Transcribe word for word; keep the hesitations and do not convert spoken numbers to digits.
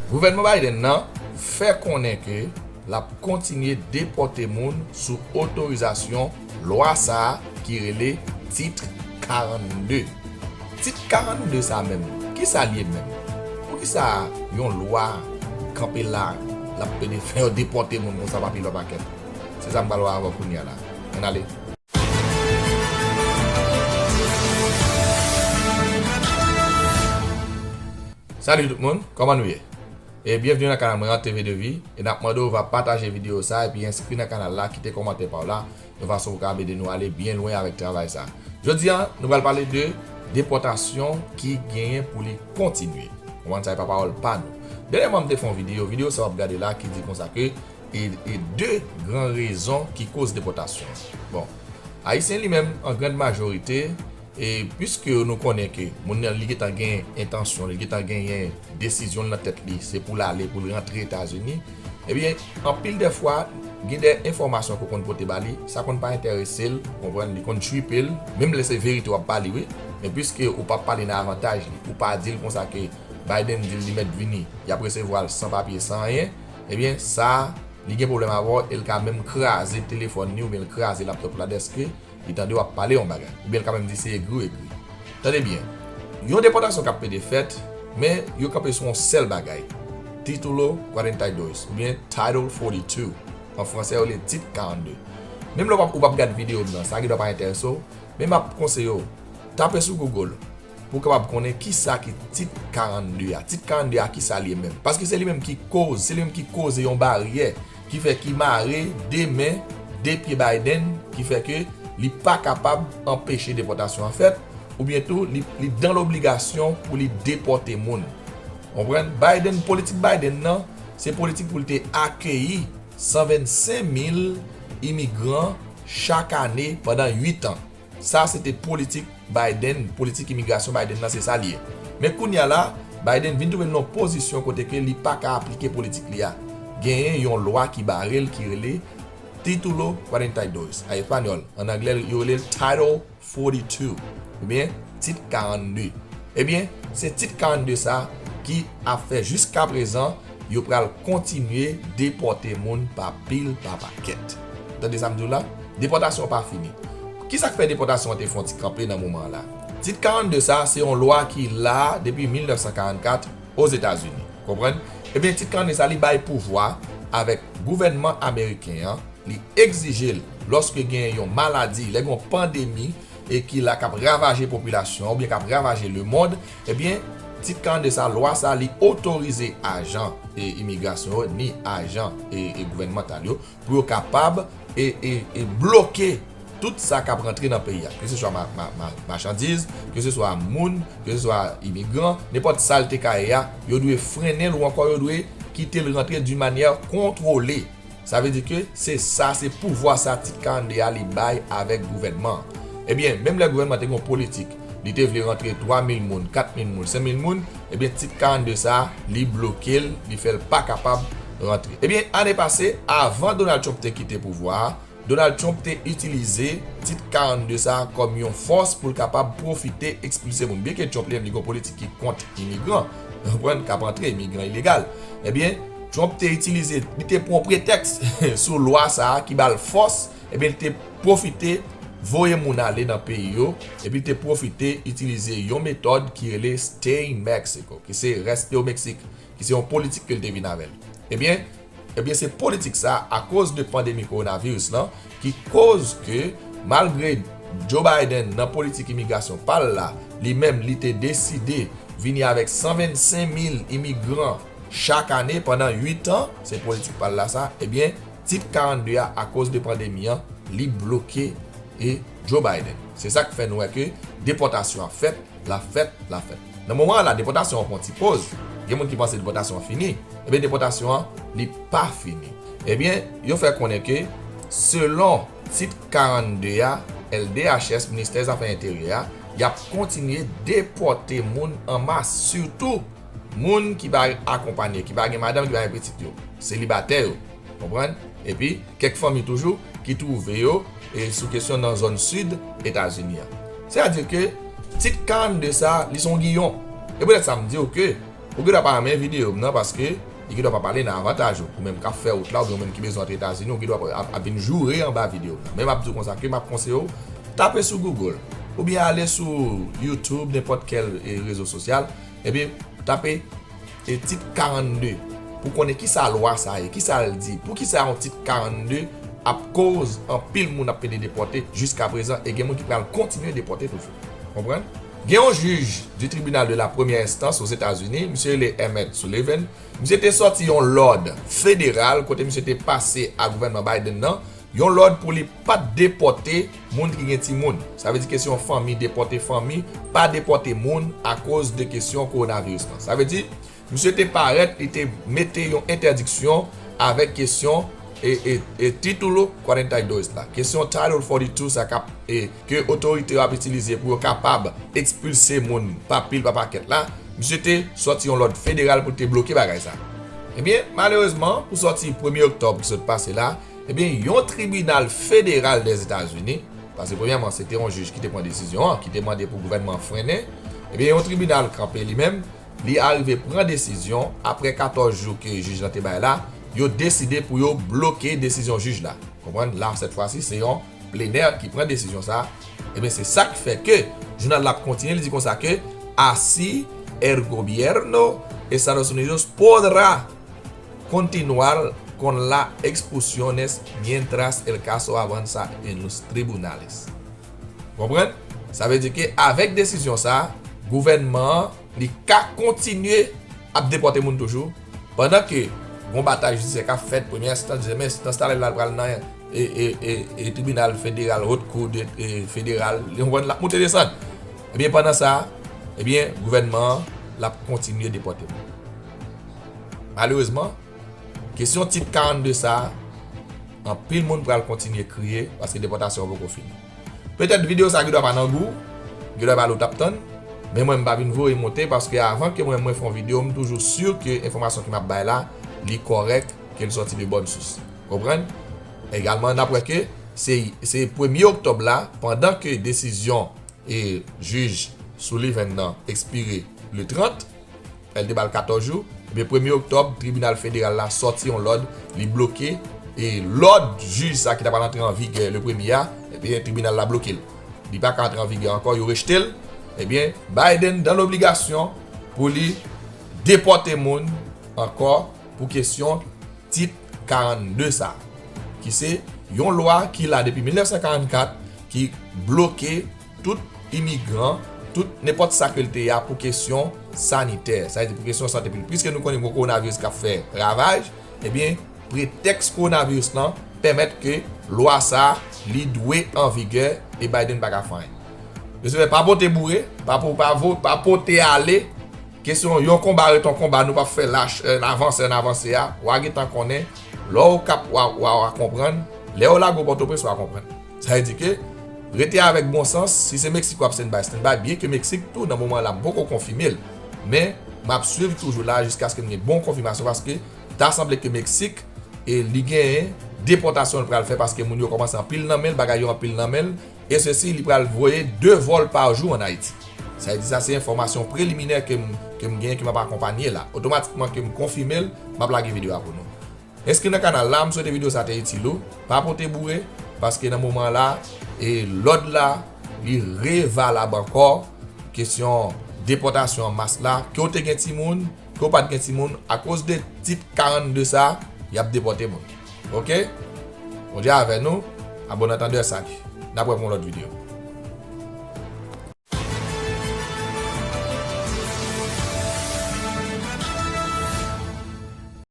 Gouvènman Biden nan fè konnen ke l ap kontinye depòte moun sou otorizasyon lwa sa a ki rele Tit karannde. Tit karannde sa menm, kisa l ye menm? Poukisa yon lwa kanpe la, l ap pede fè yo depòte moun konsa pa pil pa pakèt? Se sa m pral wè avè w kounye a la. Ann ale. Salut tout moun, kòman nou ye? E byenvni nan kanal mwen an, T V de Vie. E n ap mande w va pataje videyo sa epi enskri nan kanal la, kite kòmantè pa w la, yon fason pou w kapab ede nou ale byen lwen avèk travay sa. Jodi a, nou pral pale de depòtasyon ki genyen pou li kontinye. Konprann sa, e pa pawòl pa nou. Dènyèman, m te fè yon videyo, videyo sa w ap gade la ki di konsa ke e, e de gran rezon ki koz depòtasyon. Bon, Ayisyen li menm, an grann majorite, e piske nou konnen ke moun nan li gentan gen entansyon, li gentan genyen desizyon l nan tèt li, se pou l ale, pou l rantre Etazini, ebyen, anpil de fwa, gen de enfòmasyon ke w konn pote ba li, sa konn pa enterese l, ou konprann, li konn tchipe l, menm lè se verite w ap ba li, wi, men piske ou pa pale nan avantaj li, ou pa di l konsa ke Biden di l li mèt vini, y ap resevwa l san papye, san anyen, ebyen, sa, li gen pwoblèm avè w e l ka menm kraze telefòn li oubyen l kraze laptòp la dèske li tande w ap pale yon bagay. Oubyen l ka menm di se egri w egri. Tande byen, yon depòtasyon k ap pede fèt, men yo kanpe sou yon sèl bagay, Titulo cuarenta y dos, oubyen Title forty-two. An fransè, yo rele Tit karannde. Menm lè w p ap, ou p ap gad videyo m nan, sa gen dwa pa enterese w, men m ap konseye w, tape sou Google, pou w kapab konnen kisa ki Tit karannde a. Tit karannde a, kisa l ye menm? Paske se li menm ki koz, se li menm ki koze yon baryè ki fè, ki mare de men, de pye Biden, ki fè ke li pa kapab anpeche depòtasyon an fèt, oubyen tou li, li dan lobligasyon pou li depòte moun. Konprann? Biden, politik Biden nan, se politik pou l te akeyi san vennsenk mil imigran chak ane pandan uit an. Sa se te politik Biden, politik imigrasyon Biden nan, se sa l ye. Men kounye a la, Biden vin twouve l nan yon pozisyon kote ke li pa ka aplike politik li a. Genyen yon lwa ki bare l ki rele Titulo cuarenta y dos. A espanyòl, an anglè, yo rele l Title forty-two, oubyen Tit karannde. Ebyen, se Tit karannde sa ki ap fè jiskaprezan yo pral kontinye depòte moun pa pil, pa pakèt. Tande sa m di w la? Depòtasyon pa fini. Kisa k fè depòtasyon an te fè yon ti kanpe nan moman an la? Tit karannde sa, se yon lwa ki la depi mil nèf san karannkat Ozetazini. Konprann? Ebyen, Tit karannde sa, li bay pouvwa avèk gouvènman ameriken an, li egzije l, lòske gen yon maladi, lè gen yon pandemi, e ki la k ap ravaje popilasyon an, oubyen k ap ravaje lemonn, ebyen, Tit karannde sa, lwa sa, li otorize ajan, e, imigrasyon yo, ni ajan, e, e, gouvènmantal yo, pou yo kapab, e, e, e, bloke tout sa k ap rantre nan peyi a. Ke se swa ma, ma, ma, machandiz, ke se swa moun, ke se swa imigran, nenpòt sa l te ka ye a, yo dwe frennen l ou ankò yo dwe kite l rantre d'une manière contrôlée. Sa vle di ke se sa, se pouvwa sa Tit karannde a li bay avèk gouvènman an. Ebyen, menm lè gouvènman te gen yon politik, li te vle rantre twa mil moun, kat mil moun, senk mil moun, ebyen, Tit karannde sa, li bloke l, li fè l pa kapab rantre. Ebyen, ane pase, avan Donald Trump te kite pouvwa a, Donald Trump te itilize Tit karannde sa kòm yon fòs pou l kapab pwofite ekspilse moun. Byenke Trump li menm li gen yon politik ki kont imigran, konprann, k ap antre, imigran ilegal. Ebyen, Trump te itilize, li te pran yon pretèks sou lwa sa a ki ba l fòs, ebyen, li te pwofite voye moun ale nan peyi yo, epi li te pwofite itilize yon metòd ki rele Stay Mexico, ki se reste o Meksik, ki se yon politik ke l te vin avè l. Ebyen, ebyen, se politik sa, akoz de pandemi kowonaviris lan, ki koz ke, malgre Joe Biden nan politik imigrasyon pa l la, li menm, li te deside vini avèk san vennsenk mil imigran chak ane pandan uit an, se politik pa l la sa, ebyen, Tit karannde a, akoz de pandemi an, li bloke e Joe Biden. Se sa k fè nou wè ke depòtasyon ap fèt, l ap fèt, l ap fèt. Nan moman an la, depòtasyon an pran ti poz. Gen moun ki panse depòtasyon an fini. Ebyen, depòtasyon an, li pa fini. Ebyen, yo fè konnen ke, selon Tit karannde a, L D H S, Ministè Zafè Enteryè a, y ap kontinye depòte moun an mas, sitou moun ki pa akonpaye, ki pa gen madanm, ki pa gen pitit yo, selibatè yo, konprann? Epi, kèk fanmi toujou ki twouve yo, e, sou kesyon nan zòn sid Etazini an. Sètadi ke Tit karannde sa, li se yon giyon. E poutèt sa m di w ke Ou gen dwa pa renmen videyo m nan paske li gen dwa pa pale nan avantaj ou. Ou menm k ap fè wout la, oubyen ou menm ki bezwen antre Etazini, ou gen dwa ap, ap vin joure anba videyo m nan. Men m ap di w konsa ke m ap konseye w, tape sou Google, oubyen ale sou YouTube, nenpòt kèl, e, rezo sosyal, ebyen, tape, e, tit karannde pou konnen kisa lwa sa ye, kisa l di, poukisa yon tit karannde ap koz anpil moun ap pede depòte jiska prezan, e gen moun ki pral kontinye depòte toujou. Konprann? Gen yon jij du tribunal de la première instance Ozetazini, misye rele Emmett Sullivan, misye te sòti yon lòd federal kote misye te pase a gouvènman Biden nan yon lòd pou li pa t depòte moun ki gen timoun. Sa vle di kesyon fanmi, depòte fanmi, pa depòte moun akoz de kesyon kowonaviris lan. Sa vle di, misye te parèt, li te mete yon entèdiksyon avèk kesyon e, e, e titulo cuarenta y dos la. Kesyon Title forty-two sa k ap, e, ke otorite yo ap itilize pou yo kapab ekspilse moun pa pil, pa pakèt la. Misye te sòti yon lòd federal pou te bloke bagay sa. Ebyen, malerezman, pou sòti premye oktòb ki sot pase la, ebyen, yon tribinal federal Dèzetazini, paske premyèman, se te yon jij ki te pran desizyon an, ki te mande pou gouvènman an frennen, ebyen, yon tribinal kanpe li menm, li arive pran desizyon, apre katòz jou ke jij lan te bay la, yo deside pou yo bloke desizyon jij la. Konprann? La, sèt fwa si, se yon plenè ki pran desizyon sa. Ebyen, se sa k fè ke jounal la ap kontinye, li di konsa ke así el gobierno Estados Unidos podrá continuar con las expulsiones mientras el caso avanza en los tribunales. Konprann? Sa vle di ke avèk desizyon sa, gouvènman an, li ka kontinye ap depòte moun toujou, pandan ke gon batay jidisyè k ap fèt, premyè enstans, dezyèm enstans, talè l pral nan, e, e, e, e tribinal federal, Haute Cour de, e, federal, li konprann, l ap moute desann. Ebyen, pandan sa, ebyen, gouvènman an, l ap kontinye depòte moun. Malerezman, kesyon tit karannde sa, anpil moun pral kontinye kriye paske depòtasyon an poko fini. Petèt videyo sa gen dwa pa nan gou w, gen dwa pa l ou t ap tann, men mwen m pa vin voye monte paske avan ke mwen, mwen fè yon videyo, m toujou si ke enfòmasyon ke m ap bay la, li kòrèk, ke l sòti de bòn sous. Konprann? Egalman, n ap wè ke se, se premye oktòb la, pandan ke desizyon e jij Sullivan nan ekspire le trant, L te ba l katòz jou. Ebyen, premye oktòb, tribinal federal la sòti yon lòd, li bloke, e lòd jij sa ki ta pral antre an vigè le premye a, ebyen, tribinal la bloke l. Li pa ka antre an vigè ankò, yo rejte l. Ebyen, Biden dans l'obligation pou li depòte moun ankò pou kesyon tit karannde sa, ki se yon lwa ki la depi mil nèf san karannkat, ki bloke tout imigran, tout nenpòt sa ke l te ye a pou kesyon sanitè. Sa vle di pou kesyon sante piblik. Piske nou konnen gen kowonaviris k ap fè ravaj, ebyen, pretèks kowonaviris lan pèmèt ke lwa sa a, li dwe an vigè e Biden pa ka fè anyen. Yo se fè pa pote boure, pa po-, pa vo-, pa pote ale. Kesyon yon konba ret yon konba, nou p ap fè lach, ann avanse, ann avanse a. W a gentan konnen, lè w k ap, w a, w a, w a konprann, lè yo lage w Pòtoprens, w a konprann. Sa vle di ke, rete avèk bon sans, si se Meksik w ap stand by, stand by, byen ke Meksik tou, nan moman la, m poko konfime l. Men, m ap swiv toujou la jiskaske m gen bon konfimasyon, paske ta sanble ke Meksik, e li genyen depòtasyon l pral fè, paske moun yo kòmanse anpil nan men l, bagay yo anpil nan men l, e sesi, li pral voye de vòl pa jou ann Ayiti. Sa vle di sa se enfòmasyon preliminè ke m, ke m genyen, ke m ap akonpanye la. Otomatikman ke m konfime l, m ap lage videyo a pou nou. Enskri nan kanal la, m swete videyo sa te itil ou. Pa pote boure, paske nan moman la, e lòd la, li revalab ankò. Kesyon depòtasyon an mas la, ke w te gen timoun, ke w pa t gen timoun, akoz de tit karannde sa, y ap depòte moun. Oke? Bondye avè nou, a bon antandè, sali. N ap wè pou yon lòt videyo.